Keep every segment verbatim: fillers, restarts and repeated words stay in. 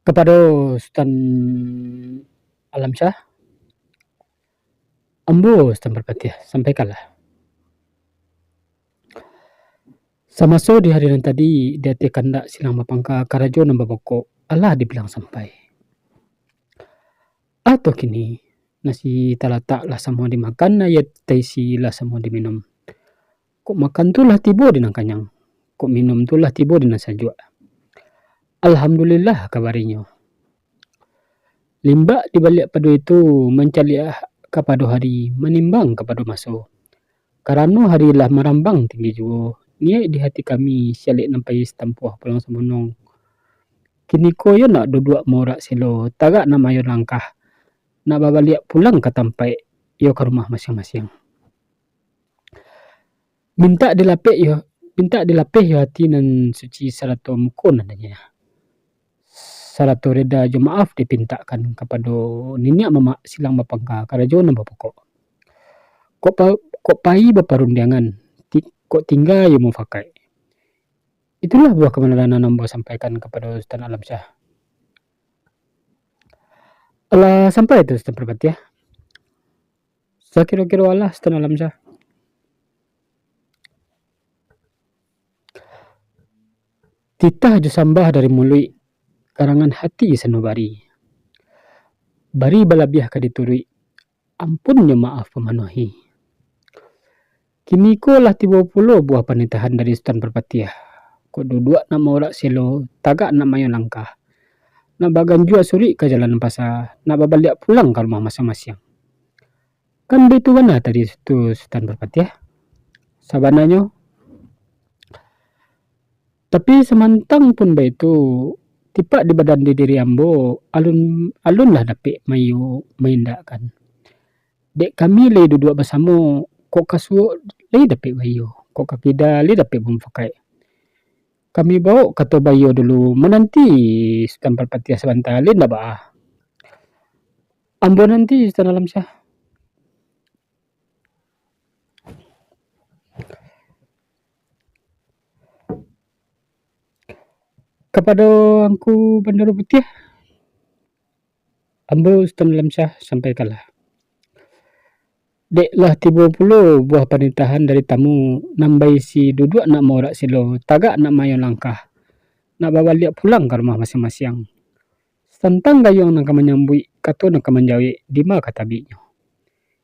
Kapado Sutan Alamsyah, ambo Sutan Parpatiah, sampaikanlah. Samaso di hari nan tadi, di ateh kandak silang bapangka, karajo nan babokok, alah dibilang sampai. Atau kini, nasi talatak lah samo dimakan, aia taisi lah samo diminum. Kok makan tu lah tibo di nan kanyang, kok minum tu lah tibo di nan sajuak. Alhamdulillah kabarinyo. Limbak di baliak pado itu, mancaliak kapado hari, manimbang kapado maso. Karano hari lah marambang tinggi juo, niaik di hati kami, sialek nan pai satampuah pulang sabonong. Kiniko yo nak duduak maorak selo, tagak nak maayun langkah, nak babaliak pulang ka tampaik, iyo ka rumah masiang-masiang. Mintak dilapeh yo, mintak dilapeh yo ati nan suci sarato muko nan danyah. Sarato reda jo maaf dipintakkan kapado niniak mamak silang bapangka karajo nan bapokok. Kok pa-, kok pai baparundiangan, ti-, kok tingga yo mufakaik. Itulah buah kabanaran nan ambo sampaikan kapado Sutan Alamsyah. Alah sampai tu, Sutan Parpatiah? Sakiro-kiro alah, Sutan Alamsyah. Titah jo sambah dari muluik, karangan hati sanubari. Bari balabiah ka dituruik, ampun jo maaf pamanuahi. Kiniko lah tibo pulo buah panitahan dari Sutan Parpatiah. Kok duduak nak maorak selo, tagak nak maayun langkah, nak baganjua suruik ka jalan pasa, nak babaliak pulang ka rumah masiang-masiang. Kan baitu bana tadi tu, Sutan Parpatiah? Sabananyo, tapi samantang pun baitu, tipak di badan di diri ambo alun, alun lah dapek maiyo maindakkan. Dek kami lai duduak basamo, kok ka suok lai dapek baiyo, kok ka kida lai dapek bamufakaik. Kami bawok kato baiyo dulu, mananti Sutan Parpatiah sabanta, lai ndak baa. Ambo nanti, Sutan Alamsyah. Kapado Angku Bandaro Putiah, ambo Sutan Alamsyah sampaikanlah. Dek lah tibo pulo buah panitahan dari tamu nan baisi duduak nak maorak selo, tagak nak maayun langkah, nak babaliak pulang ka rumah masiang-masiang. Satantang gayuang nan ka manyambuik, kato nan ka manjawek, dima ka tabiknyo.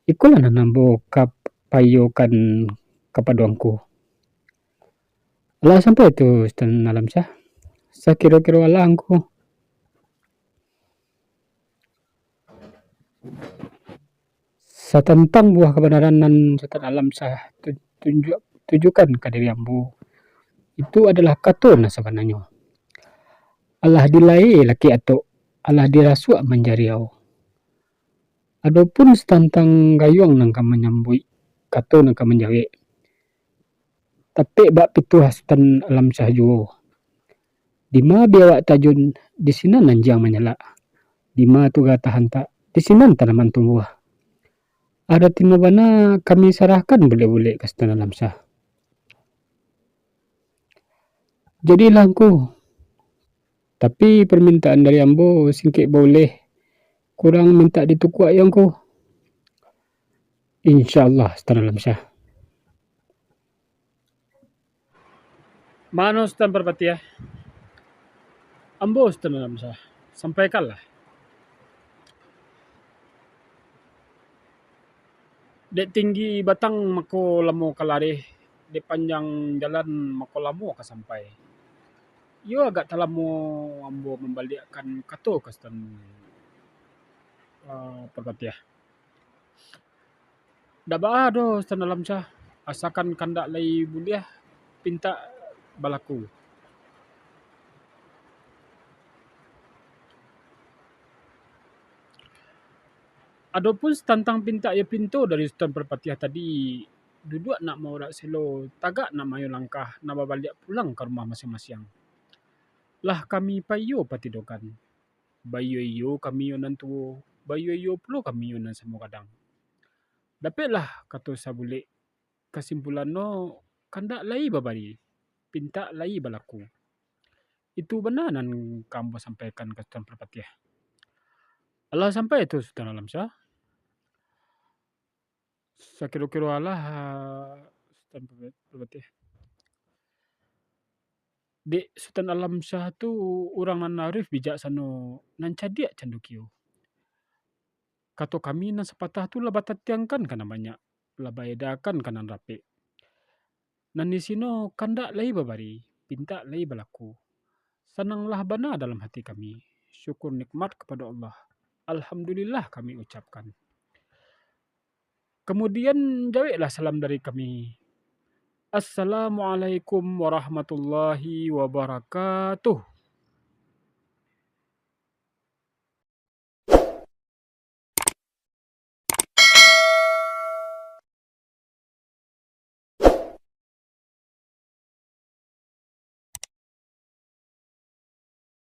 Ikolah nan ambo ka paiyokan kapado Angku. Alah sampai tu, Sutan Alamsyah? Sakiro-kiro alah, Angku. Satantang buah kabanaran nan Sutan Alamsyah tu-, tunjuak-, tujukan ka diri ambo, itu adalah kato nan sabananyo. Alah dilae lakek atok, alah dirasuak manjariau. Adopun satantang gayuang nan ka manyambuik, kato nan ka manjawek, tapek bak pituah Sutan Alamsyah juo. Dima biawak tajun, di sinan anjiang manyalak. Dima tuga tahantak, di sinan tanaman tumbuah. Adatino bana kami sarahkan bulek-bulek ka Sutan Alamsyah. Jadilah Angku. Tapi parmintaan dari ambo singkek bauleh, kurang mintak ditukuak yo Angku. Insya Allah, Sutan Alamsyah. Mano Sutan Parpatiah? Ambo Sutan Alamsyah, sampaikanlah. Dek tinggi batang mako lamo kalareh, dek panjang jalan mako lamo ka sampai. Iyo agak talamo ambo mambaliakkan kato ka Sutan, eh, Parpatiah. Ndak baa doh, Sutan Alamsyah, asakan kandak lai buliah, pintak balaku. Adopun satantang pintak iyo pinto dari Sutan Parpatiah tadi, duduak nak maorak selo, tagak nak maayun langkah, nak babaliak pulang ka rumah masiang-masiang. Lah kami paiyo patidokan. Baiyo-iyo kami yo nan tuo, baiyo-iyo pulo kami yo nan samo gadang. Dapeklah kato sabulek, kasimpulannyo kandak lai babari, pintak lai balaku. Itu bana nan ka ambo sampaikan ka Sutan Parpatiah. Alah sampai tu Sutan Alamsyah? Sakiro-kiro alah, Sutan Parpatiah. Dek Sutan Alamsyah tu urang nan arif bijaksano, nan cadiak candukio. Kato kami nan sapatah tu lah batatiangkan ka nan banyak, lah baedakan ka nan rapek. Nan di sino kandak lai babari, pintak lai balaku. Sananglah bana dalam hati kami. Syukur nikmat kapado Allah. Alhamdulillah kami ucapkan. Kamudian, jaweklah salam dari kami. Assalamualaikum warahmatullahi wabarakatuh.